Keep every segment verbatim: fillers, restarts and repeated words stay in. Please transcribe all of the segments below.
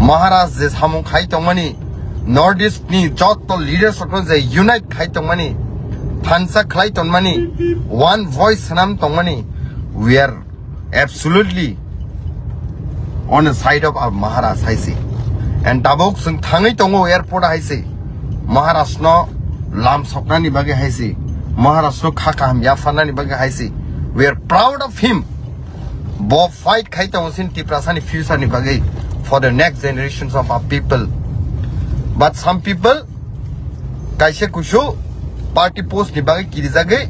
Maharaj je samung khai tongmani, North East ni jotto leaders rokno je unite khai tongmani, thansa khlai tongmani, one voice swnam tongmani, we are absolutely on the side of our Maharaj hai se. And tabuk chwng thangwi tongo airport hai se. Maharaj no lam soknani bagwi hai se. Maharaj no kha kaham yapharnani bagwi hai se. We are proud of him. Bo fight khai tongo sin Tiprasani future ni bagwi for the next generations of our people. But some people kaisa kusu party post ni bagwi kirijagwi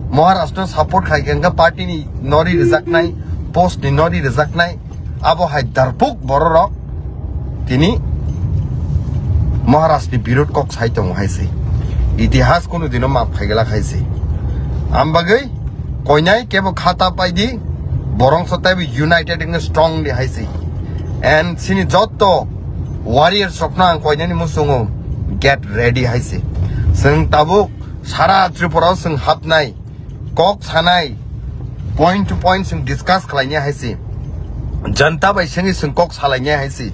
Maharaj no support khai khe party ni nori rijaknai, post ni nori rijaknai, abo hai darpuk bororok tini Maharaj ni birud kok sai tongo hai se. Itihas kunu dino map khai glak hai se. Am bagwi koinai kebo khata paidi, borong so taibo united and strong di hai se. And sini jotto warriors rokno ang koinani musungo get ready hai se. Chwng tabuk sara Tripura o chwng hapnai, kok sanai, point to point chwng discuss khlainai hai se. Janta bai sengwi chwng kok salainai hai se.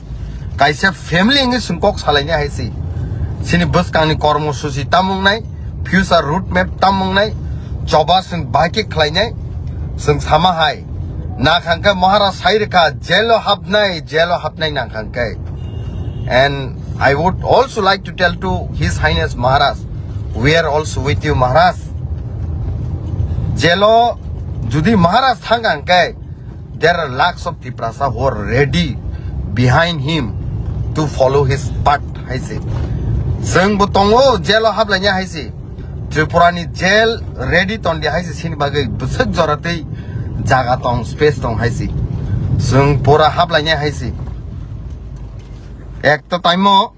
Kaisa family wngwi chwng kok salainai hai se. Chini bwskangni kormosuchi tam wngnai, future road map tam wngnai, choba chwng bahai khe khlainai, chwng sama hai. Nakhang khe Maharaj sai rwkha, jail o hapnai, jail o hapnai nakhang khe. And I would also like to tell to His Highness Maharaj, we are also with you, Maharaj. Jail o jodi Maharaj thang ang khe, there are lakhs of Tiprasa who are ready behind him to follow his path, hai se. Chwng bo tongo, jail o haplainai hai se. Tripura ni jail ready tondi hai se, sini bagwi bwswk jora tei jaga tong, space tong hai se. Chwng pura haplainai hai se. Ek to taimo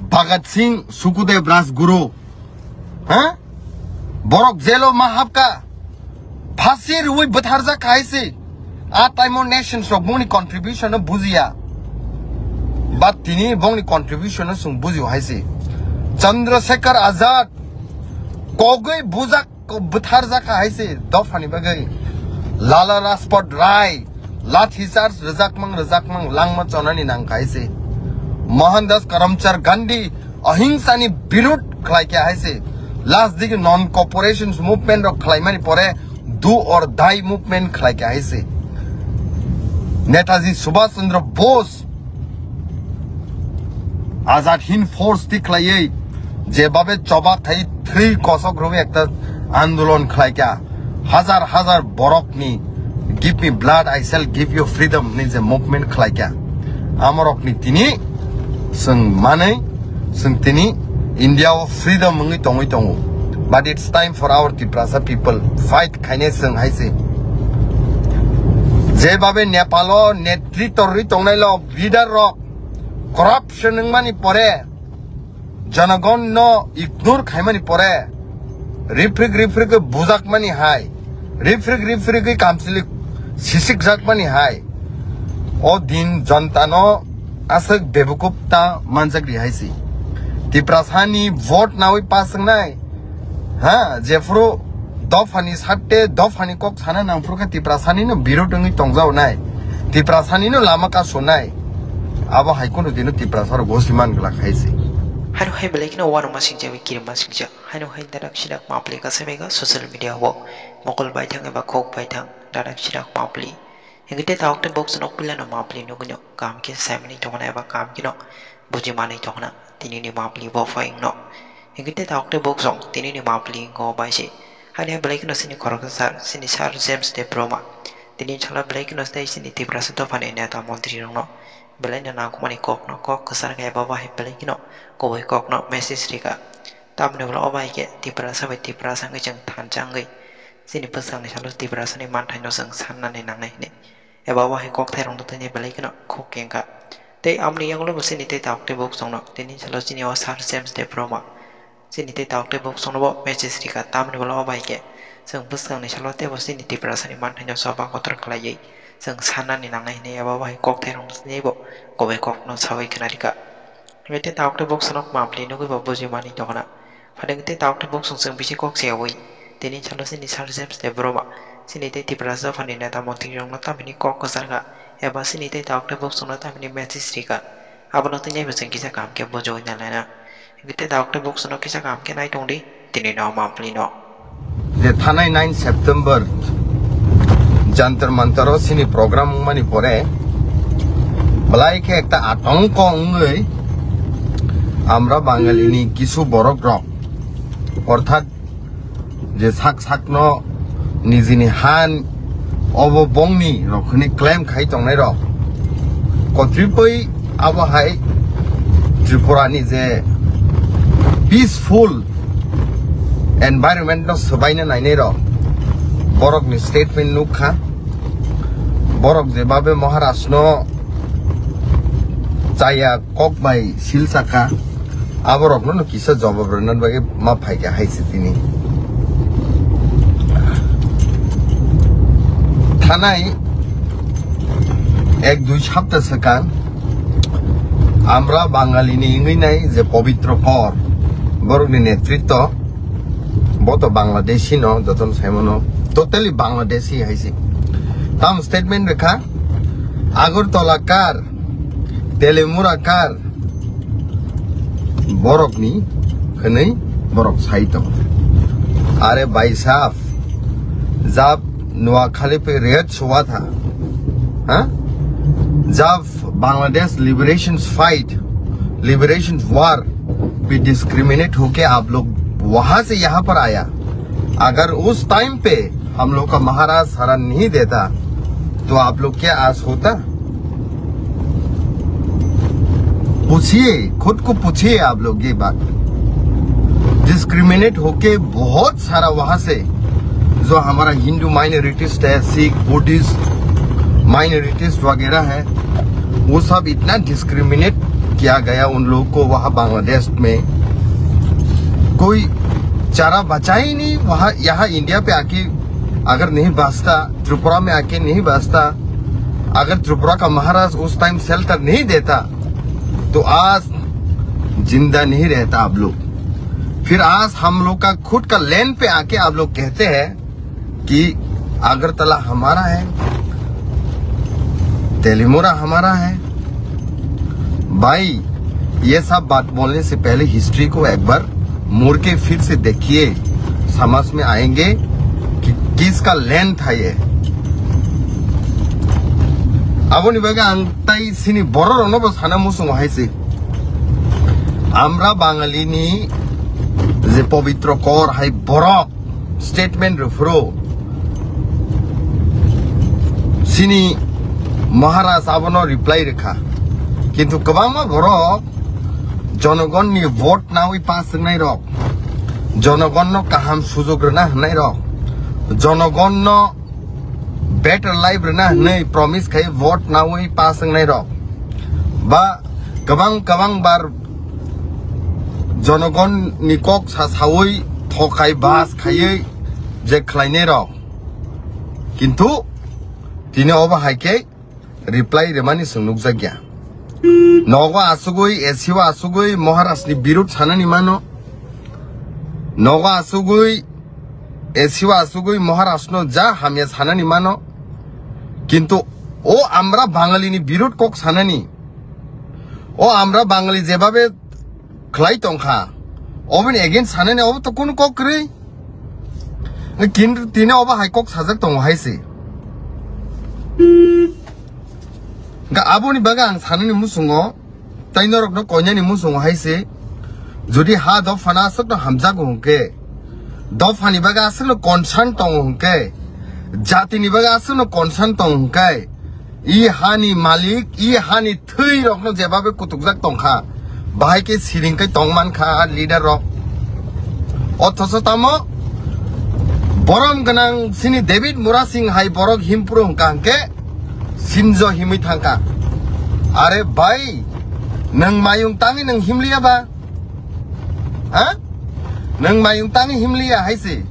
Bhagat Singh, Sukhdev, Rajguru, ha? Borok jail o ma hapka, phasi rwi bwtharjak hai se. A taimo nations rok bongni contribution no bujiya. But tini bongni contribution no chwng bujio hai se. Chandrasekhar Azad kogwi bujak, bwtharjak hai se dophani bagwi. Lala Rajpat Rai lathi charge rwjakmang rwjakmang langma chonani nang hai se. Mohandas Karamchand Gandhi ahingsani birud khlai kha hai se. Last digi non cooperation movement rok khlaimani pore do or die movement khlai kha hai se. Netaji Subhash Chandra Bose Azad Hind Force ti khlaiwi jebabe choba thai thwi kosok rwi ekta andolon khlai kha. Hajar hajar borokni "Give me blood, I shall give you freedom" hinwi je movement khlai kha. Amorokni tini chwng manwi chwng tini India o freedom wngwi tongwi tongo. But it's time for our Tiprasa people fight khainai chwng hai se. Jebabe Nepal o netritw rwi tongnai lo leader rok corruption wngmani pore, jonogon no ignore khaimani pore, rifrik rifrik bujakmani hai, rifrik rifrik kamchwlwi sisikjakmani hai, o din jonta no aswk bebukup ta manjak ri hai se. Tiprasa ni vote nawi pass wngnai, ha, jephuru dophani sarte dophani kok sana nangphuru khe Tiprasani no birod wngwi tongjaonai, Tiprasani no lama kasonai, abo hai kheno dino Tiprasa rok gosi man glak hai se. Haino hai belai kheno uanama singjawi kirima singjak. Haino hai darak sidak mapli kasai mega social media o mokol baithang eba kok baithang darak sidak mapli. Hingke te tawk te box nok pila no mapli nugui no kaham khe saimani tongna eba kaham khe no buji manwi tongna tini ni mapli bo phai wngno. Hingke te tawk te box rok tini ni mapli wngkha bai se. Haino belai kheno sini khoroksa sir, sini Sir James Debbarma. Tini salo belai kheno tei sini Tiprasa dophani neta montri rokno belai no nangkukmani kokno kok kwchar khe eba bahai belai kheno kubui kokno message rikha. Tamni ulo o bai khe Tiprasa bai Tiprasa wngwi chwng thansa wngwi chini bwskangni salo Tiprasani manthaino chwng sannani nangnai hwnwi. Eba o hai kokthai rok no tini belai kheno khuk kengkha. Tei amoni yagulo bo chini tei tawk tei buk chwngno tini salo chini o Sir James Debbarma chini tei tawk tei buk chwngno bo message rikha, tamni bwla o bai khe chwng bwskangni salo tei bo chini Tiprasani manthaino choba kotor khlaiwi chwng sannani nangnai hwnwi eba o hai kokthai rok no tini bo kubui kokno sawi khna rikha. Hingke tei tawk tei buk chwngno mapli nugui bo buji manwi tongna. Phaidi tei tawk tei buk chwng chwng bisi kok seyawi. Tini salo chini Sir James Debbarma chini tei Tiprasa dophani neta montri rokno tamhini kok kwchar kha eba chini tei tawk tei buk chwngno tamhini message rikha. Abono tini bo chwng kisa kaham khe bujui na laina. Hingke tei daok tei boksono kisa kaham khe nai tong di, tini no mampli no. Je thanai nine September Jantar Mantar o sini program wngmani pore belai khe ekta atongko wngwi amra Bangali ni kisu borok rok, orthat je sak sakno nijini han obo bongni rok hwnwi claim khai tongnai rok. Kotripoi abo hai Tripura ni je peaceful environment no swbaina nainai rok borokni statement nukha. Borok je babe Maharaj no chaya kok bai sil saka, aborokno no kisa jawab rwna bagwi ma phaikha hai se tini. Thanai ek dui sapta swkang amra Bangali ni wngwi nai je Pabitra Kar, borokni netritwo, bo to Bangladeshi no, jotono saimano totally Bangladeshi hai se. Tam statement rwkha, Agartala kar, Telimura kar, borokni hwnwi borok sai tongo. Are bhai sahab, jab Noakhali pe raid hua tha, ha? Jab Bangladesh liberation fight, liberation war pe discriminate hoke aap log wahan se yahan par aaya. Agar us time pe हम लोग का महाराज शरण नहीं देता, तो आप लोग क्या आस होता? पूछिए, खुद को पूछिए आप लोग ये बात। डिस्क्रिमिनेट होके बहुत सारा वहां से जो हमारा हिंदू माइनॉरिटीज है, सिख, बुद्धिस्ट माइनॉरिटीज वगैरह है, वो सब इतना डिस्क्रिमिनेट किया गया उन लोग को वहां बांग्लादेश में। कोई चारा बचा ही नहीं। वहां, यहाँ इंडिया पे आके अगर नहीं बसता, त्रिपुरा में आके नहीं बसता, अगर त्रिपुरा का महाराज उस टाइम शेल्टर नहीं देता, तो आज जिंदा नहीं रहता आप लोग। फिर आज हम लोग का खुद का लैंड पे आके आप लोग कहते हैं कि अगरतला हमारा है, तेलीमुरा हमारा है। भाई, ये सब बात बोलने से पहले हिस्ट्री को एक बार मुड़ के फिर से देखिए, समझ में आएंगे कि किसका लैंड था ये। Aboni bagwi ang tai sini borok rokno bo sana muchungo hai se. Amra Bangali ni je pobitro kor hai borok statement rwphuru sini Maharaj abono reply rwkha. Kintu kwbangma borok jonogonni vote nawi pass wngnai rok, jonogonno kaham sujog rwna hwnai rok, jonogonno better life rwna hwnwi promise khai vote nawi pass wngnai rok, ba kwbang kwbang bar jonogon ni kok sa sawi thokai bas khaiwi je khlainai rok, kintu tini obo hai khe reply rwmani chwng nukjakya. Nogo asugwi, A C o asugwi Maharaj ni birud sanani mano. Nogo asugwi, A C o asugwi Maharaj no ja hamya sanani mano. Kintu o amra Bangali ni birud kok sanani, o amra Bangali jebabe khlai tongkha, oboni against sanani obo to kunu kok kwrwi. Kintu tini obo hai kok sajak tongo hai se. Ga aboni bagwi ang sanani muchungo, tai norokno koinani muchungo hai se. Jodi ha dophano aswkno hamjago hwnkhe, dophani bagwi aswkno concern tongo hwnkhe, jatini bagwi aswkno concern tongo hwnkhe, i hani malik, i hani thwi rokno jebabe kutukjak tongkha, bahai khe siring khe tong mankha a leader rok. Othoso tamo borom gwnang sini David Murasing hai borok himpuru hwnkha hwnkhe sinjo himwi thangkha. Are bhai, nwng mayung tangwi nwng himliya ba? Ha? Nwng mayung tangwi himliya hai se.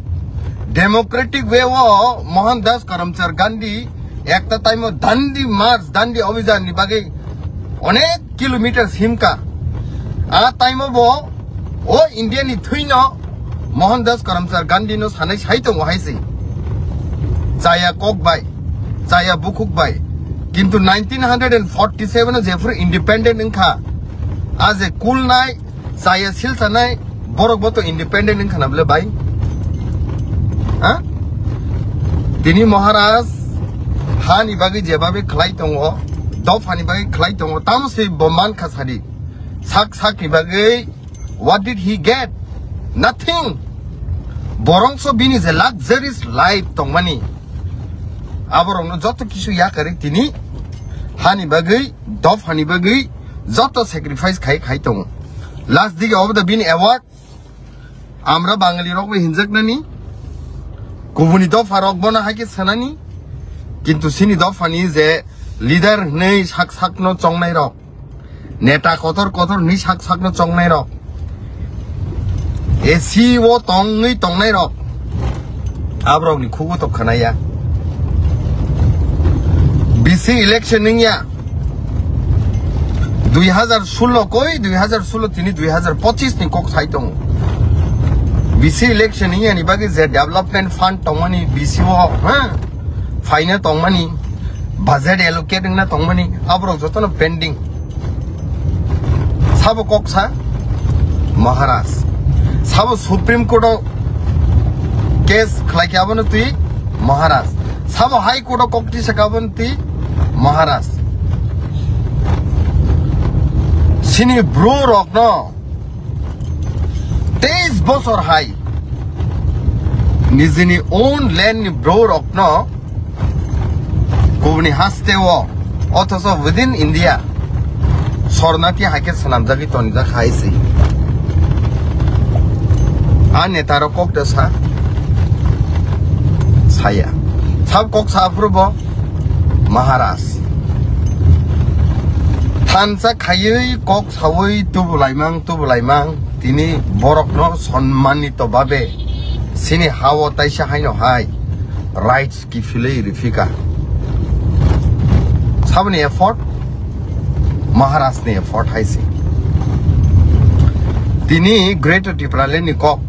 Democratic way o Mohandas Karamchand Gandhi ekta time o Dandi March, Dandi Abhijan ni bagwi onek kilometer himka. A time o bo o India ni thwino Mohandas Karamchand Gandhi no sanai sai tongo hai se. Chaya kok bai, chaya bukhuk bai. Kintu nineteen hundred and forty seven o jephuru independent wngkha, A je kulnai, chaya silchanai, borok bo to independent wngkha na bole bai? Ha? Tini Maharaj hani bagwi jebabe khlai tongo, dophani bagwi khlai tongo, tamo se bo mankha sadi. Sak sakni bagwi, what did he get? Nothing. Borongso bini je luxurious life tongmani, aborokno joto kisu yakarwi tini hani bagwi, dophani bagwi joto sacrifice khai khai tongo. Last dige obo da bini award, amra Bangali rok bai hinjaknani, kubuni dopha rok bono haikhe sanani, kintu sini dophani je leader hwnwi sak sakno chongnai rok, neta kotor kotor hwnwi sak sakno chongnai rok, A C o tongwi tongnai rok, aborokni khugo to khwnaya. B C election wngya, dui hazar sullo koi, dui hazar sullo tini dui hazar pochis ni kok sai tongo. B C election wngya ni bagwi je development fund tongmani B C o, ha, phaina tongmani, budget allocate wngna tongmani, aborok jotono pending. Sabo kok sa? Maharaj. Sabo Supreme Court o case khlai khe abono twi? Maharaj. Sabo High Court o kok tisa khe abono twi? Maharaj. Sini bru rokno teis bosor hai nijini own land ni bru rokno kubuni haste o, othocho within India sornati hai khe swnamjagwi tonijak hai se. A neta rok kok de sa saya. Sab kok sa aphuru bo Maharaj. Thansa khaiwi kok sawi tubulaimang, tubulaimang, tini borokno sonmanito babe sini hao taisa haino hai rights kiphilwi rifika. Saboni effort? Maharaj ni effort hai se. Tini Greater Tipraland ni kok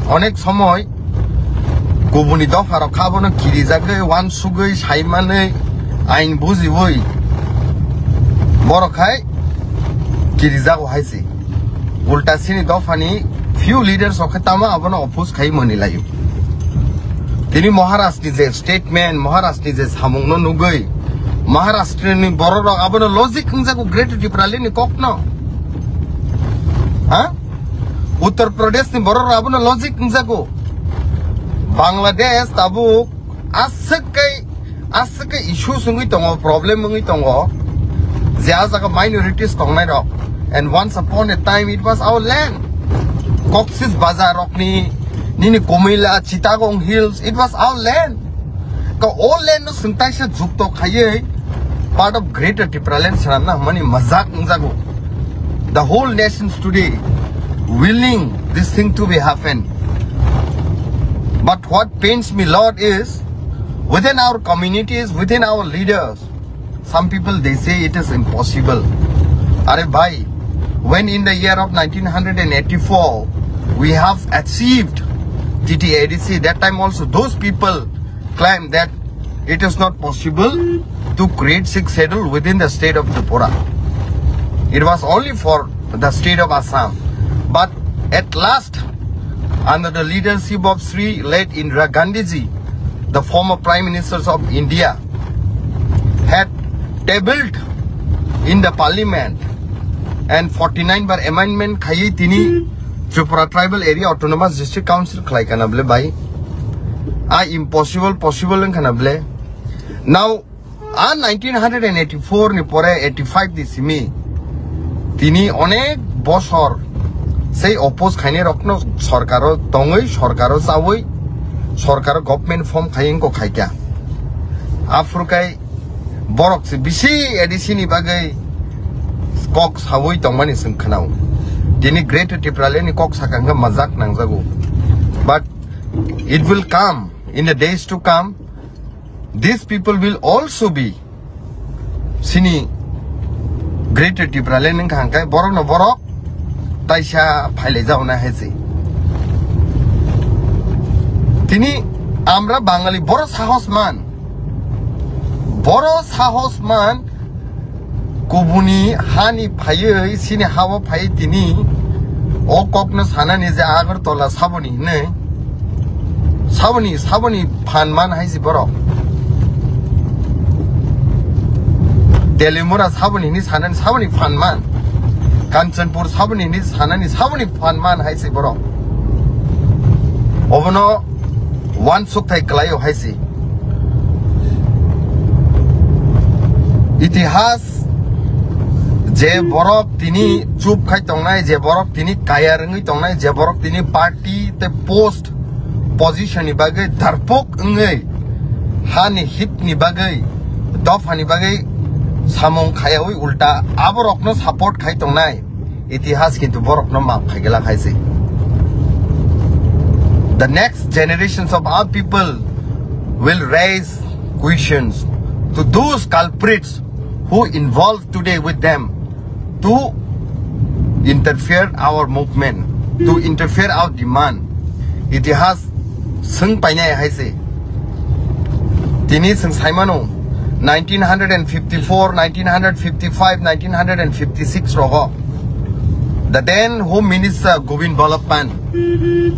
onek somoi kubuni dopha rok kha bono kirijagwi, wansugwi, saimanwi, ain bujiwi borok hai kirijago hai se. Ulta sini dophani few leaders rok khe tamo abono oppose khai mani laio. Tini Maharaj ni je statement, Maharaj ni je samungno nugwi, Maharashtra ni borok rok abono logic wngjago Greater Tipraland ni kokno. Ha? Uttar Pradesh ni borok rok abono logic wngjago. Bangladesh tabuk aswk kai, aswk kai issue wngwi tongo, problem wngwi tongo, je a jaga minorities tongnai rok. And once upon a time it was our land. Cox's Bazar rokni, nini Kumila, Chittagong Hills, it was our land. Ka o land no swng taisa jukto khaiwi part of Greater Tipraland swnamna hwnmani majak wngjago. The whole nations today willing this thing to be happen. But what pains me lot is within our communities, within our leaders, some people they say it is impossible. Are bhai, when in the year of nineteen eighty-four we have achieved T T A D C, that time also those people claim that it is not possible to create sixth schedule within the state of Tripura. It was only for the state of Assam. But at last, under the leadership of Sri late Indira Gandhi ji, the former Prime Ministers of India, had tabled in the parliament and forty-nine bar amendment khaiwi tini Tripura Tribal Area Autonomous District Council khlai kana ble bai. A impossible possible wng kana ble. Now, a nineteen eighty-four ni pore eighty-five ni simi tini onek bosor sei oppose khainai rokno sorkaro tongwi, sorkaro chawi, sorkaro government form khai wngkha khaikha. Aphuru kai borok se bisi A D C ni bagwi kok sawi tongmani chwng khwnao. Tini Greater Tipraland ni kok sakha hwnkhe majak nangjago. But it will come in the days to come. These people will also be sini Greater Tipraland wngkha hwnkhe borokno borok taisa phailai jago na hai se. Tini amra Bangali boro sahos man, boro sahos man Kubuni hani phaiwi, sini hao phaiwi tini o kokno sanani je Agartala saboni hinwi. Saboni, saboni phan man hai si borok. Delhi mura saboni hinwi sanani, saboni phan man. Kanchanpur saboni hinwi sanani, saboni phan man hai si borok. Obono uansukthai kwlaio hai si. Itihas je borok tini chup khai tongnai, je borok tini kaya rwngwi tongnai, je borok tini party tei post position ni bagwi darpok wngwi hani hit ni bagwi, dopha ni bagwi samung khayawi ulta aborokno support khai tongnai. Itihas kintu borokno map khaigwlak hai se. The next generations of our people will raise questions to those culprits who involved today with them to interfere our movement, to interfere our demand. Itihas swng painai hai se. Tini swng saimano, nineteen hundred and fifty-four, nineteen hundred fifty-five, nineteen hundred and fifty-six rogo, the then Home Minister Govind Ballabh Pant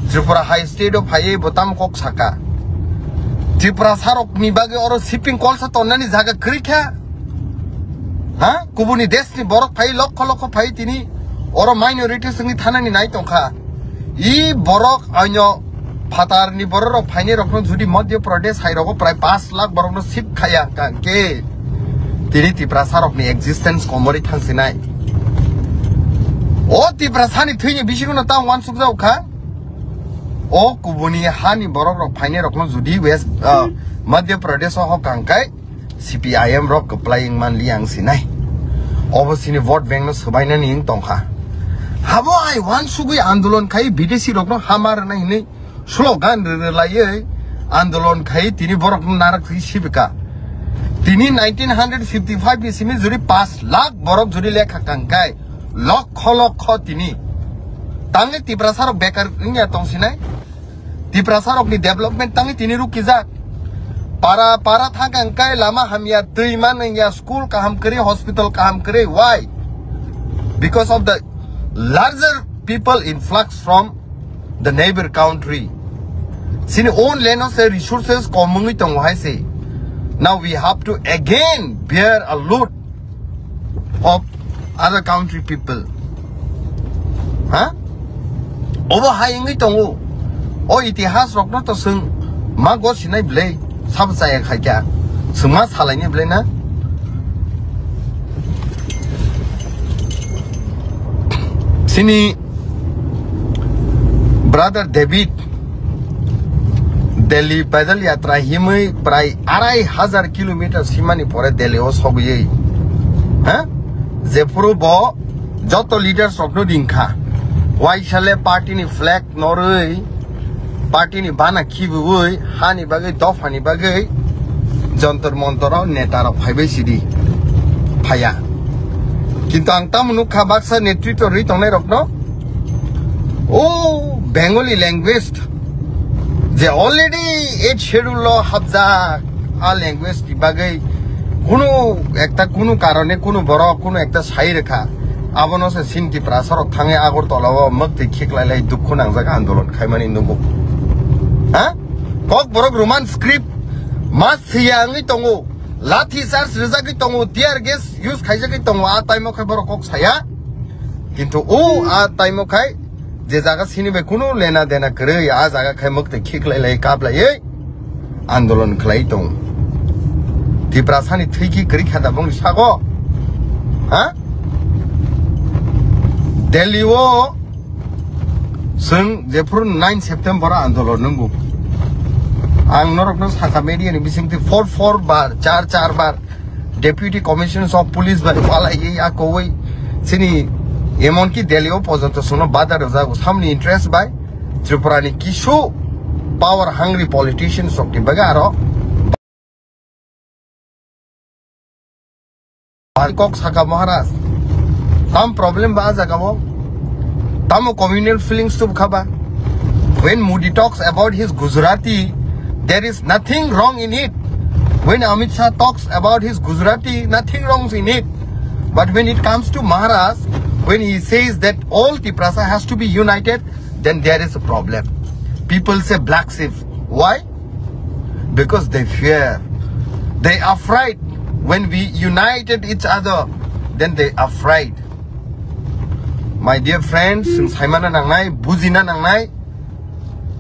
Tripura High State o phaiwi bo tamo kok saka. Tripura sarok ni bagwi oro shipping kolsa tonnani jaga kwrwi kha. Ha? Kubuni desh ni borok phai lokho lokho phai tini oro minority swngwi thanani nai tongkha. I borok aino phatar ni borok rok phaini rokno judi Madhya Pradesh hai rogo prai pash lakh borok no sip khaya hwnkha hwnkhe tini Tiprasa rok ni existence komori thangsinai. O Tiprasa ni thwini bisingo no tang uansuk jak kha. O kubuni hani borok rok phaini rokno judi West, ah, Madhya Pradesh o hok hwnkhe C P I M rok kwplai wng manli ang sinai. Obo sini vote bank no swbainani wng tongkha. Habo ai uansugwi andolon khai bidesi rokno hama rwnai hinwi slogan rwrwlaiwi andolon khai tini borokno narak thwi sibika. Tini nineteen hundred fifty-five ni simi juri pash lakh borok juri lekha kangkai lokho lokho tini. Tangwi Tiprasa rok bekar wngya tongsinai. Tiprasa rokni development tangwi tini rukijak. Para, para thangkha hwnkhe lama hamya, twi man wngya, school kaham kwrwi, hospital kaham kwrwi. Why? Because of the larger people influx from the neighbor country. Chini own land o se resources kom wngwi tongo hai se. Now we have to again bear a load of other country people. Ha? Obo hai wngwi tongo. O itihas rokno to swng ma gosinai bwlai sabo chaya khaikha. Swng ma salainai bwlai na? Chini brother David Delhi Paidal Yatra himwi prai arai hazar kilometer simani pore Delhi o sogwi. Ha? Jephuru bo joto leaders rokno ringkha. Waisale party ni flag norwi, party ni bana khibiwi, hani bagwi, dophani bagwi, Jantar Mantar o neta rok phaibai sidi phaiya. Kintu ang tamo nukha baksa netritwo rwi tongnai rokno, o Bengali language je already eighth schedule o hapjak, a language ni bagwi kunu ekta kunu karone kunu borok kunu ekta sai rwkha. Abono se Chin Tiprasa rok thangwi Agartala o mwktwi khiklai lai dukhu nangjak andolon khaimani nukgo. Ha? Kokborok Roman script ma siya wngwi tongo, lathi charge rwjagwi tongo, tear gas use khaijagwi tongo, a time o khe borok kok saya. Kintu o a time o khai je jaga sini bai kunu lena dena kwrwi, a jaga khai mwktwi khiklai lai kaplaiwi andolon khlai tong. Tiprasa ni thwiki kwrwi kha da bongni sago. Ha? Delhi o swng jephuru nine September andolon nungo. Ang norokno sakha media ni bisingtwi four four bar, char char bar Deputy Commissioner of Police bai walaiwi akowi chini emonki Delhi o pojonto sono bada rwjago samni interest bai Tripura ni kisu power hungry politicians rok ni bagwi aro. Kok saka Maharaj, tam problem ba a jaga o? Tamo communal feelings tubkha ba? When Modi talks about his Gujarati, there is nothing wrong in it. When Amit Shah talks about his Gujarati, nothing wrong in it. But when it comes to Maharaj, when he says that all Tiprasa has to be united, then there is a problem. People say black sheep. Why? Because they fear. They are afraid. When we united each other, then they are afraid. My dear friends, chwng saimana nangnai, bujina nangnai,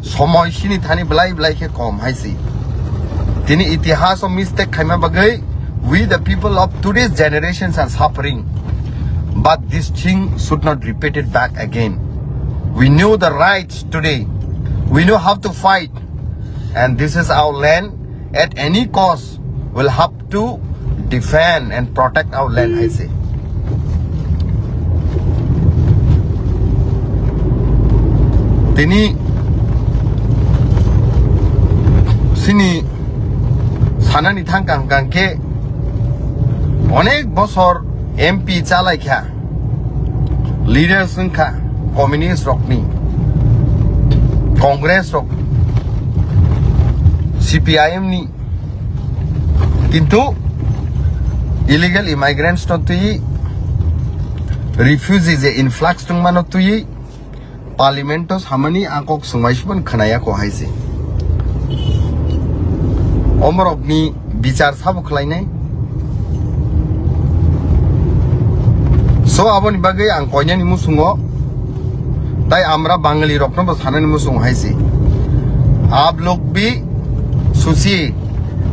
somoi sini thani belai belai khe kom hai si. Tini itihas o mistake khaima bagwi, we the people of today's generations are suffering. But this thing should not repeat it back again. We know the rights today. We know how to fight. And this is our land. At any cost, we'll have to defend and protect our land, I say. Tini sini sanani thangkang kang khe onek bosor M P chalai kha, leaders wngkha communist rokni, Congress rok, C P I M ni, kintu illegal immigrants no twi, refugee je influx tongmano twi, parliament o samani a kok swngbai sibon khwnaya ko hai se. Omorokni bichar sabo khlainai. So aboni bagwi ang koinani musungo tai amra Bangali rokno bo sanani musungo hai se. Aap log bhi sochiye,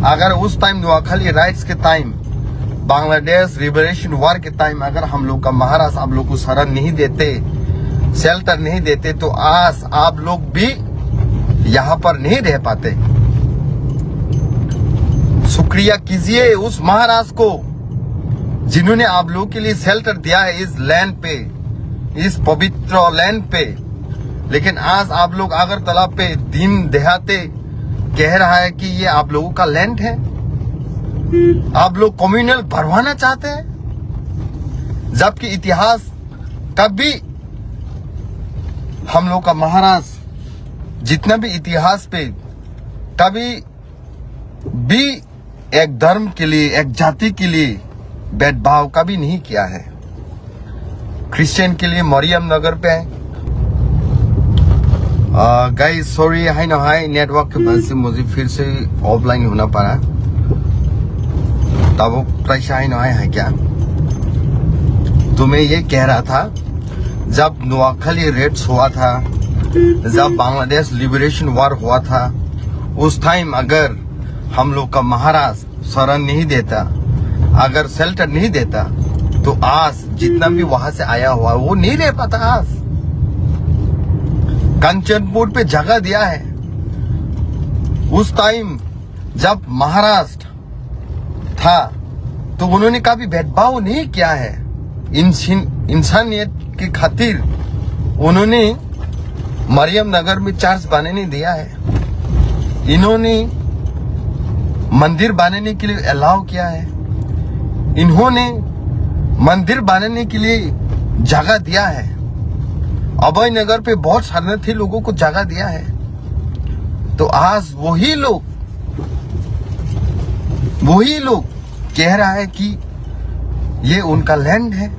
agar us time Noakhali riots ke time, Bangladesh Liberation War ke time agar hum log ka Maharaj aap log ko sharan nahi dete, shelter nahi dete, to aaj aap log bhi yahan par nahi reh pate. Shukriya kijiye us Maharaj ko, jinhone aap log ke liye shelter diya hai is land pe, is pavitra land pe. Lekin aaj aap log Agartala pe din dehate keh raha hai ki ye aap logon ka land hai, aap log communal banwana chahte hain, jabki itihas kabhi hum log ka Maharaj jitna bhi itihas pe kabhi bhi ek dharm ke liye, ek jati ke liye bhedbhav kabhi nahi kiya hai. Christian ke liye Mariam Nagar pe hai. Guys, sorry, hai na hai network ke wajah se mujhe phir se offline hona pada. Tabuk try se hai na hai hai kya. To main ye keh raha tha, jab Noakhali riots hua tha, jab Bangladesh Liberation War hua tha, us time agar hum log ka Maharaj sharan nahi deta, agar shelter nahi deta, to aaj jitna bhi wahan se aaya hua wo nahi reh pata aaj. Kanchanpur pe jagah diya hai. Us time jab Maharaj tha, to unhone kabhi bhedbhav nahi kiya hai. Insin-, insaniyat ke khatir unhone Mariam Nagar mein church banane diya hai. Inhone mandir banane ke liye allow kiya hai. Inhone mandir banane ke liye jagah diya hai. Abhay Nagar pe bahut sharnarthi logon ko jagah diya hai. To aaj wahi log, wahi log keh raha hai ki ye unka land hai.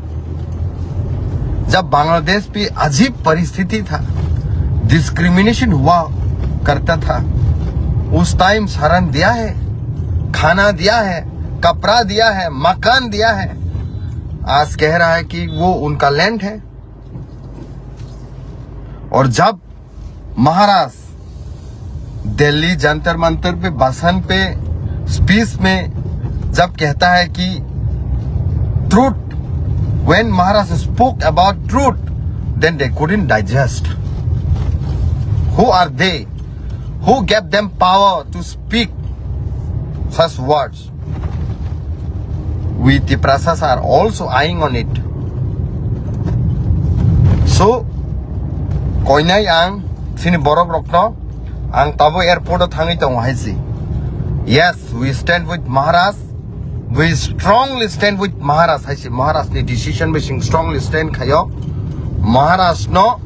Jab Bangladesh pe ajeeb paristhiti tha, discrimination hua karta tha, us time sharan diya hai, khana diya hai, kapda diya hai, makan diya hai. Aaj keh raha hai ki wo unka land hai. Aur jab Maharaj Delhi Jantar Mantar pe bhasan pe, speech mein jab kehta hai ki truth, when Maharaj spoke about truth, then they couldn't digest. Who are they? Who gave them power to speak such words? We Tiprasas are also eyeing on it. So, koinai ang chini borok rokno ang tabuk airport o thangwi tongo hai si. Yes, we stand with Maharaj. We strongly stand with Maharaj hai si. Maharaj ni decision bai chwng strongly stand khaio. Maharaj no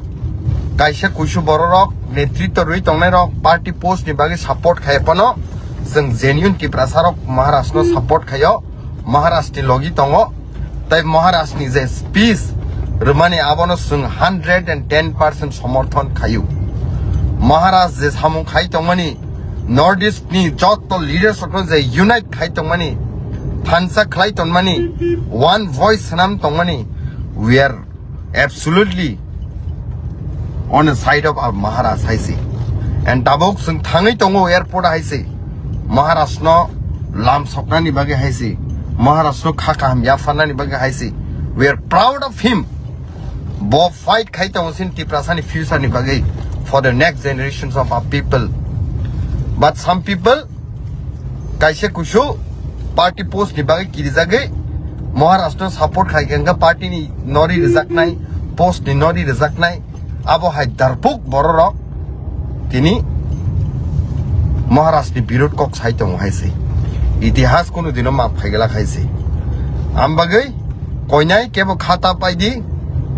kaisa kuisu borok rok, netritwa rwi tongnai rok, party post ni bagwi support khai phano, chwng genuine Tiprasa rok Maharaj no support khaio, Maharaj ni logi tongo. Tai Maharaj ni je speech rwmani abono chwng hundred and ten percent somorthon khayu. Maharaj je samung khai tongmani, North East ni jotto leaders rokno je unite khai tongmani, thansa khlai tongmani, one voice swnam tongmani, we are absolutely on the side of our Maharaj hai se. And tabuk chwng thangwi tongo airport hai se. Maharaj no lam soknani bagwi hai se. Maharaj no kha kaham yapharnani bagwi hai se. We are proud of him. Bo fight khai tongo sin Tiprasa ni future ni bagwi for the next generations of our people. But some people kaisa kusu party post ni bagwi kirijagwi Maharaj no support khai khe party ni nori rijaknai, post ni nori rijaknai, abo hai darpuk bororok tini Maharaj ni birod kok sai tongo hai se. Itihas kunu dino map khai glak hai se. Am bagwi koinai kebo khata paidi,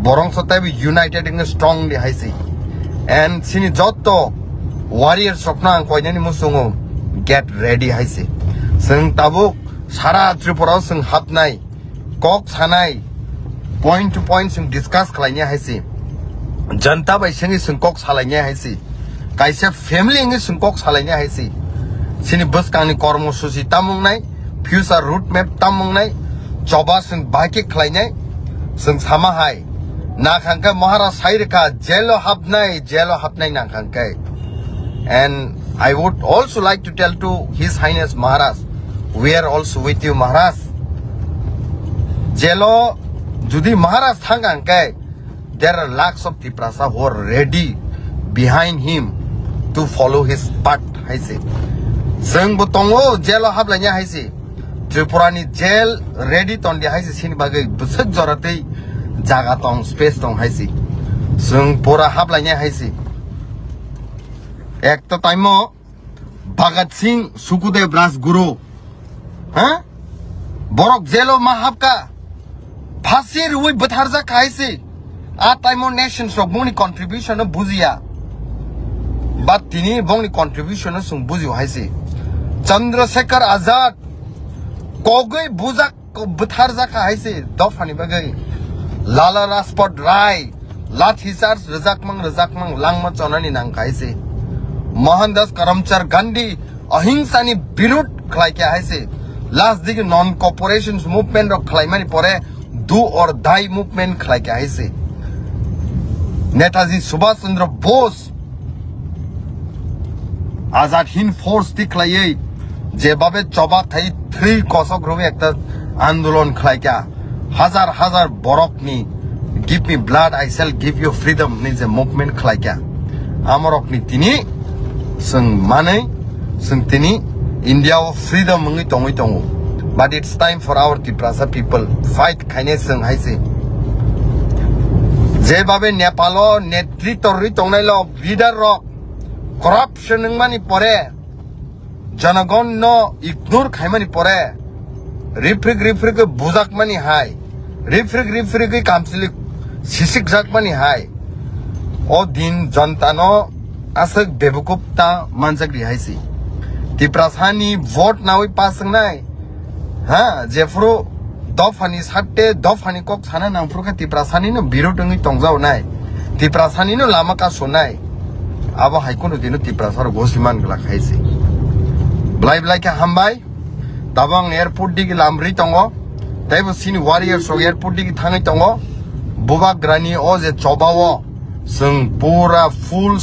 borong so taibo united wngwi strong di hai se. And sini jotto warriors rokno ang koinani musungo get ready hai se. Chwng tabuk sara Tripura o chwng hapnai, kok sanai, point to point chwng discuss khlainai hai se. Janta bai sengwi chwng kok salainai hai se. Kaisa family wngwi chwng kok salainai hai se. Sini bwskangni kormo susi tamung nai, future road map tamung nai, choba chwng bahai khe khlainai, chwng sama hai. Nakhang khe Maharaj sai rwkha, jail o hapnai, jail o hapnai nakhang khe. And I would also like to tell to His Highness Maharaj, we are also with you, Maharaj. Jail o jodi Maharaj thang ang khe, there are lakhs of Tiprasa who are ready behind him to follow his path, hai se. Chwng bo tongo, jail o haplainai hai se. Tripura ni jail ready tondi hai se, sini bagwi bwswk jora tei jaga tong, space tong hai se. Chwng pura haplainai hai se. Ek to taimo Bhagat Singh, Sukhdev, Rajguru, ha? Borok jail o ma hapka. Phasi rwi bwtharjak hai se. A taimo nations rok bongni contribution no bujiya. But tini bongni contribution no chwng bujio hai se. Chandrasekhar Azad kogwi bujak, bwtharjak hai se dophani bagwi. Lala Rajpat Rai lathi charge rwjakmang rwjakmang langma chonani nang hai se. Mohandas Karamchand Gandhi ahingsani birud khlai kha hai se. Last digi non cooperation movement rok khlaimani pore do or die movement khlai kha hai se. Netaji Subhash Chandra Bose Azad Hind Force ti khlaiwi jebabe choba khai three kosok rwi ekta andolon khlai kha. Hajar hajar borokni "Give me blood, I shall give you freedom" ni je movement khlai kha. Amorokni tini chwng manwi, chwng tini India o freedom wngwi tongwi tongo. But it's time for our Tiprasa people fight khainai chwng hai se. Jebabe Nepal o netritw rwi tongnai lo leader rok corruption wngmani pore, jonogon no ignore khaimani pore, rifrik rifrik bujak mani hai, rifrik rifrik kamchwlwi sisikjak mani hai, o din jonta no aswk bebukupta manjak ri hai se. Tiprasa ni vote nawi pass wngnai, ha, jephuru dophani sarte, dophani kok sana nangphuru khe Tiprasani no birod wngwi tongjaonai, Tiprasani no lama kasonai. Abo hai kunu dino Tiprasa rok gosi man glak hai se. Blai blai khe hambai. Tabang airport digi lamri tongo. Taibo sini warriors rok airport digi thangwi tongo. Bubagrani o je chobao chwng pura full